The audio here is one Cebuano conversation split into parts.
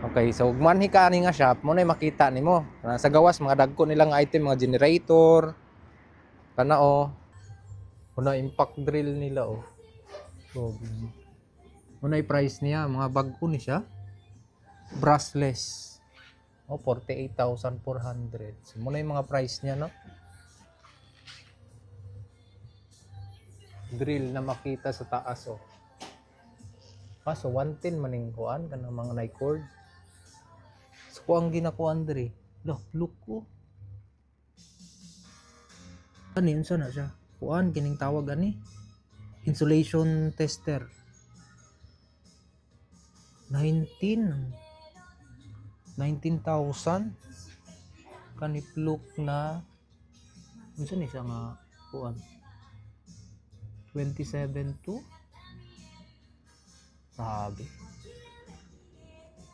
Okay, so manhi ka ani nga shop, mo na makita nimo. Sa gawas mga dagko nilang item, mga generator. Kana oh. Una impact drill nila oh. So, muna price niya, mga bag-o ni siya. Brushless. Oh, 48,400. So, muna yung mga price niya, no? Drill na makita sa taas, oh. Ah, so 110 maning kuan kanang mga Nicord. So kuang ginakuan diri. Look, look ko. Ano yun na siya? Kuan kining tawag ani? Insulation tester. 19 19,000 kanipluk na unsa ni siya nga kuan, 27.2. Grabe.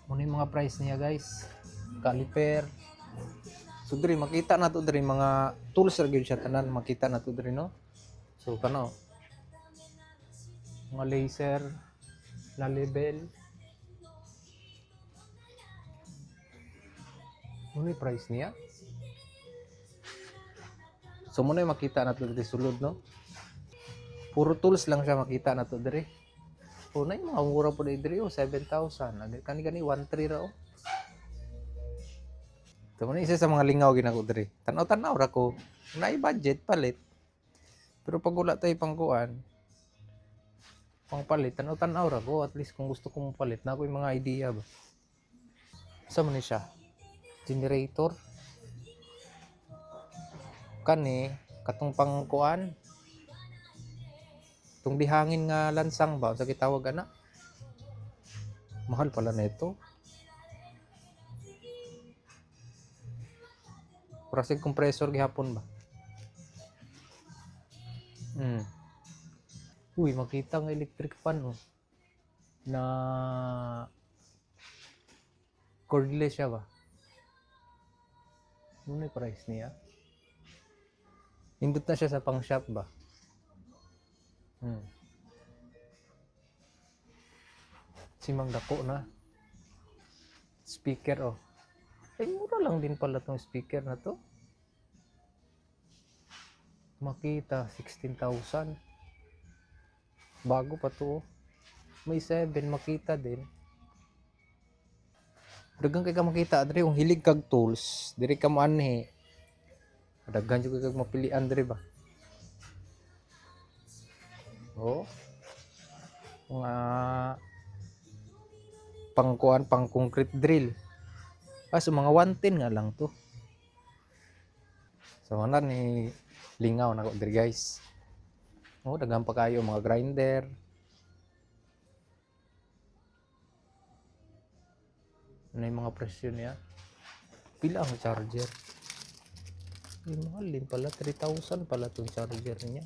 Muna yung mga price niya, guys. Caliper. So diri makita na to diri, mga tools ra gyud siya tanan, makita na to diri, no. So kano mga laser na level. Ano yung price niya? So muna yung makita na to diri sulod, no. Puro tools lang siya makita na to diri. O na yung mga mura po diri oh, 7,000. Kani kani 1,3 ra oh. Ito mo na isa sa mga lingaw ginako diri. Tanaw-tanaw ra ko. Na budget palit. Pero pag wala tayo pangkuan, pang palit, tanaw-tanaw ra ko. At least kung gusto ko palit, na ako yung mga idea ba. Sa man ni siya? Generator. Kani, katong pangkuan. Tung dihangin nga lansang ba, sa gitawag ana. Mahal pala na ito. Prasig compressor gihapon ba? Uy, makita ng electric fan oh. Na cordless siya ba? Ano yung price niya? Indot na siya sa pang shop ba? Simang dako na. Speaker oh. Ay, mura lang din pala tong speaker na to. Makita, 16,000. Bago pa to oh. May 7, makita din. Daghan kay ka makita diri kung hilig kag tools, diri ka moanhi. Daghan jud kay kag mapilian diri ba. Oh. Mga pangkuan, pang concrete drill. Ah, so mga 110 nga lang to. So ana ni lingaw na ko diri, guys. Oh, daghan pa kayo mga grinder. Ano yung mga presyo niya? Pila ang charger? Ay, mahal din pala. 3,000 pala itong charger niya.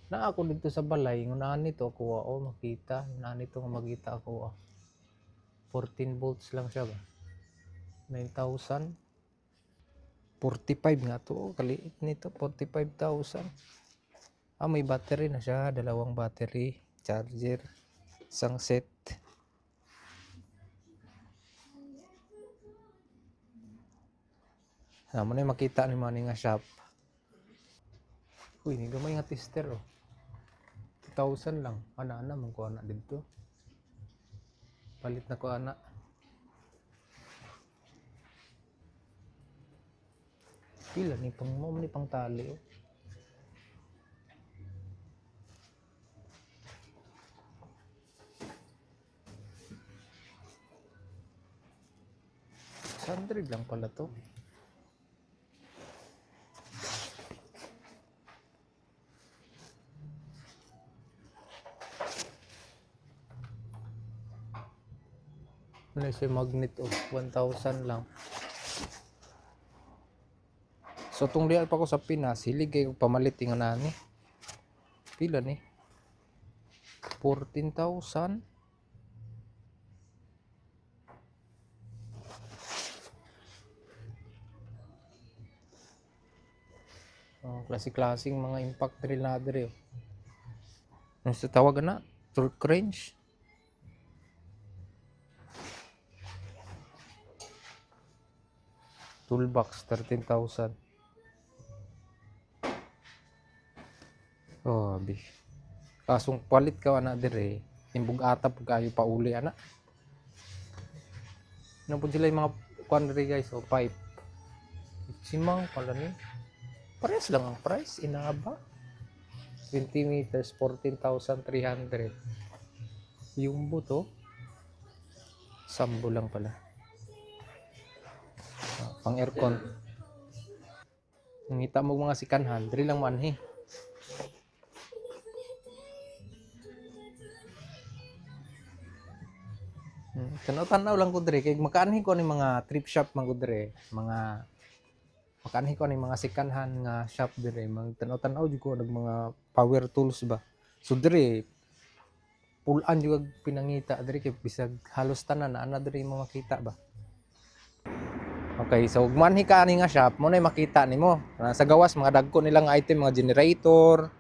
Na ako dito sa balay, ngunahan nito ako oh, makita. Ngunahan nito nga makita ako ah. 14 volts lang siya ba? 9,000. 45 nga to. Oh, kaliit nito. 45,000. Ah, may battery na siya. Dalawang battery. Charger. Isang set. Ah, mo na yung makita ni Manny nga shop. Uy, ni gamay nga tester oh. 2,000 lang. Ana ana man ko ana didto. Palit na ko ana. Pila ni pang mo ni pang tali oh. 100 lang pala to. Ano siya magnet oh, 1,000 lang. So tung diyan pa ko sa Pinas, hilig kay kog pamalit ingon ani. Pila ni? 14,000. Oh, klase-klaseng mga impact drill na diri oh. Ano sa tawag na? Torque wrench. Toolbox, 13,000. Oh, abi. Kasong palit ka ana dire, timbog ata pag kayo pauli ana. Ano po sila yung mga kuan dire, guys, oh, pipe. Simang pala ni. Parehas lang ang price, inaba. 20 meters, 14,300. Yung buto, sambo lang pala. Ah, pang aircon. Nangita mo mga sikanhan, diri lang manhi. Tanaw-tanaw lang ko diri kay makaanhi ko ni mga thrift shop man ko diri, mga makaanhi ko ni mga second-hand nga shop diri, mag tanaw-tanaw jud ko nag mga power tools ba. So diri pulan jud ag pinangita diri kay bisag halos tanan na ana diri mo makita ba. Okay, so ug manhi ka ani nga shop, mo na makita nimo. Ah, sa gawas mga dagko nilang item, mga generator,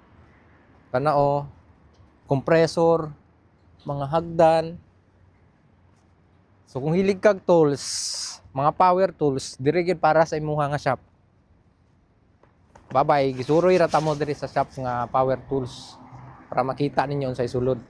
kana oh, compressor, mga hagdan. So kung hilig kag tools, mga power tools, diri gyud para sa imuha nga shop. Bye-bye, gisuroy ra ta mo diri sa shop nga power tools para makita ninyo unsay sulod.